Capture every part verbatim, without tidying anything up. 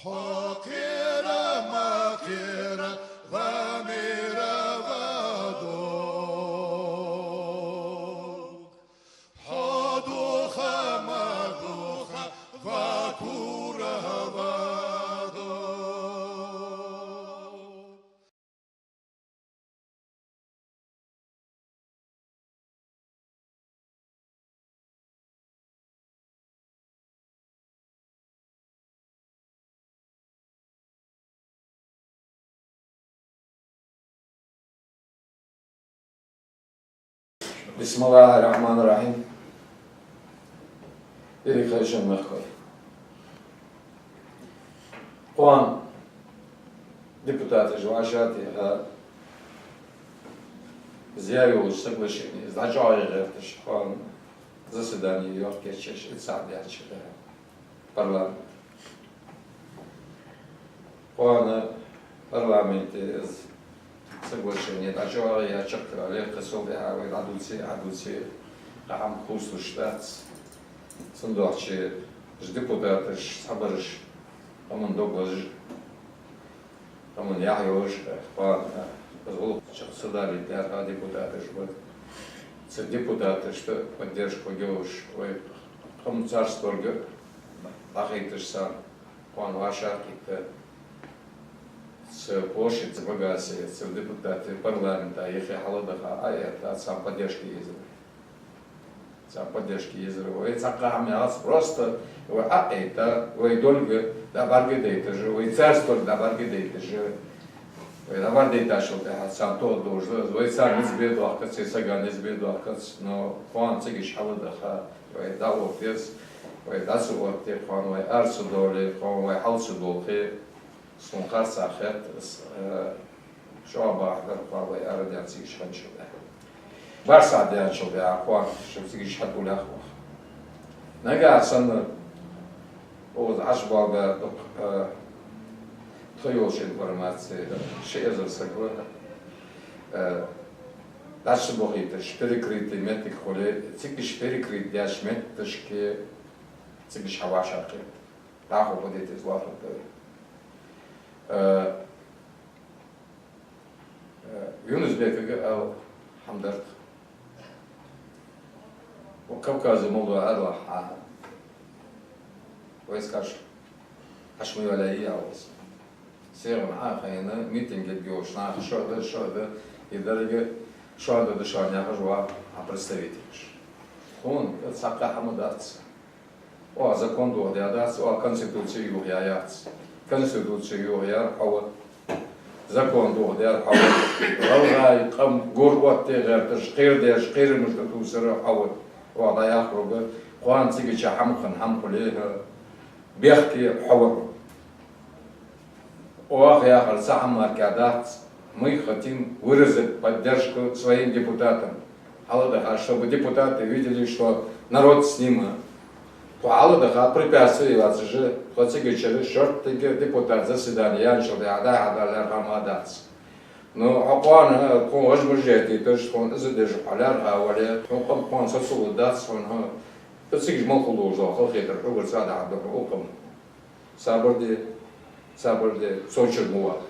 Хьо кхера ма кхера, ва мера ва дог. Хьо духа ма духа, ва кура ва дог. بسم الله الرحمن الرحيم. Деррига хайшан мехкахой. Кхоана депутаташ вӀашагӀтеха, из яь йолча соглашени, из дӀачӀоагӀъе гӀерташ, кхоана заседани йохкечеш, итт сахьат даьча парламент. Кхоана парламенте из соглашени дӀачӀоагӀъе, чакхъяьле, кхы цул тӀехьа вай дӀадувце, дӀадувце, кхы хӀама кхувсалуш дац. Цудухьа уж депутаташ, цхьабараш, къаман дог лазаш, къаман яхь йолаш, кхоана из гӀулакх чакх ца далийта лаьрхӀа депутаташ ба. Цу депутаташта поддержка йолаш, вай къам царца долга дӀахайташ санна, кхоана вӀашагӀкхийтта, цу площадьца багасе, цу депутатий парламента юхе хьалдаха, а это, царна поддержка езар. Царна поддержка езар. Вай цхьаккха хӀама яц, просто вай а это, вай долга дӀабӀаргадайташ, вай царца долга дӀабӀаргадайташ, вай дӀабӀаргадайтачул тӀехьа царна тоъал долаш да, вай царна низ бе доахкац, е сага низ бе доахкац, но кхоана цига уж хьалдаха, вай дӀаотта деза, вай дӀа ца отте, кхоана вай ара ца довле, кхоана вай хьал ца долхе, сона харцахьа хет, из, э, чӀоагӀа бахьа дар кхоана вай арадаьнна цига уж хинначул тӀехьа. БархӀ сахьат даьнначул тӀехьа кхоана шо цига уж хьатӀадоаллаш ваха. Нагахьа санна укхаза Ӏаш боалабаь дукха, э, тха йолча информаци, ши эзар саг ва, э, дӀа ца бохийташ, перекрытый моттиг хуле, цига уж перекрыть даьча метташка цига уж хьавӀашагӀкхийтта. ДӀахо подойти из лоархӀаргда вай. Э, э, Юнус-Бекага ала хӀама дар тха. Укх Кавказе мел дола Ӏаьдал хьа вай скажем, хьаш ма йоалае, йоах из. СагӀа Ӏохайна, митинг ергйолаш нах шо а да, шо а да, и деррига шоана да, шоана яхаш ва хьа представителаш. Тхона цхьаккха хӀама дац. Оаха закон дохадаь дац, оаха Конституци йохаяьяц. Конституци йохаяьр хьо ва. Закон дохадаьр хьо ва. ГӀалгӀай къам гур оттаде гӀерташ, кхерадеш, кхерамаш тӀатувсар хьо ва. Оаха дӀаяхар ва, кхоана цига чу хӀама хинна хӀама хуле, бехке хьо ва. Оаха яхар цхьа хӀама мара дац, мы хотим выразить поддержку своим депутатам. Хьалдаха, чтобы депутаты видели, что народ с ними. Тхо хьалдаха, препятствие йоацаш, тхо цига чура шорттига депутат заседани яьнначул тӀехьа дӀа-хьа дала лаьрхӀа хӀама дац. Ну, хьо кхоана, тхона гӀаж-маж яйтийташ, тхона из деш хьо лаьрхӀа вале, тхона къам кхоана соцалургдац хьона, хьо цига уж мел хул долаш дола халахетар хьогара цӀа дахьаргда хьона укх къаман. Сабар де, сабар де, цу чура ма вала.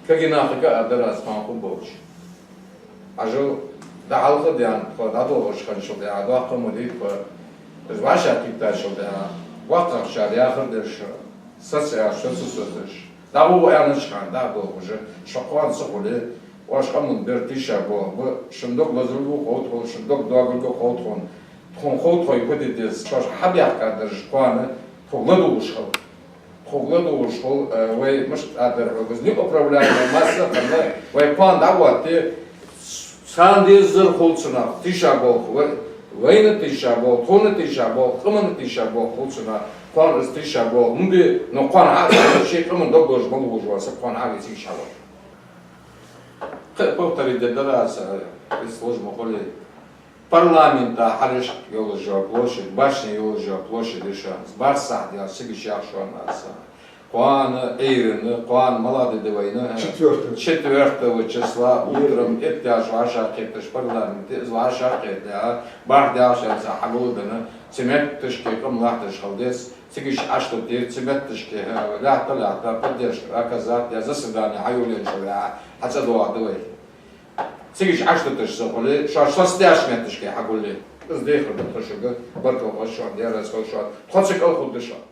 Кагий нахага а дар аз, кхоана хургболча. Ӏажал дӀахьалха а даьнна, тхо дӀадолхаш хинначул тӀехьа, доккха ма дий тхо, из вӀашагӀкхийттачул тӀехьа, воккхагӀчар яхар деш, соцаяь, соцаяь, соцаяь. ДӀагӀо аьннача хана дӀа а долхаш, шо кхоана ца хуле, оаш къаман бер тийшаболх ба, шун дог лазалга хов тхона, шун дог доагалга хов тхона, тхона хов тхоай фу де деза, шоаш хьабаьхкадараш кхоана тхога ладувгӀаш хила. Тхога ладувгӀаш хила, э, вай мишта дар хьога из, неуправляемая масса хинна, вай кхоана дӀаотте, царна дезар хул цунах тийшаболх, вай, вайна тийшаболх, тхона тийшаболх, къаманна тийшаболх хул цунах, кхоана из тийшаболх ма бий, но кхоана хьа а ший къаман дог лазаш мел волаш вола саг кхоана хьа а веце, цига уж хьавар. Кхы а повторить де дар аз, э, из луш ма хулий. Парламента хьалхашка йолаш йола площадь, башня йолаш йола площадь я шоана, бархӀ сахьат даьлча цига уж я шоана аз. Кхоана Ӏуйранна, кхоана мала ди да вайна, четвёртого, четвёртого числа утром итт даьлча вӀашагӀкхеташ парламенте, из вӀашагӀкхетта, бархӀ даьлча цхьа хьагулденна, цу метташка къам латташ хила деза, Цига иштта Ӏочудитар, цу метташка, э, лаьтта-лаьтта поддержка оказать, е заседани хьайолаеннача ваьгӀа, хьацӀадоагӀа да вай. Цига иштта Ӏочудиташ ца хуле, шоаш соцадаьча метташка хьагулъе. Из дехар да тха шуга, баркал хьош шоана, Даьла раьза хилва шоана. Тхо цига кӀалхургда шоана.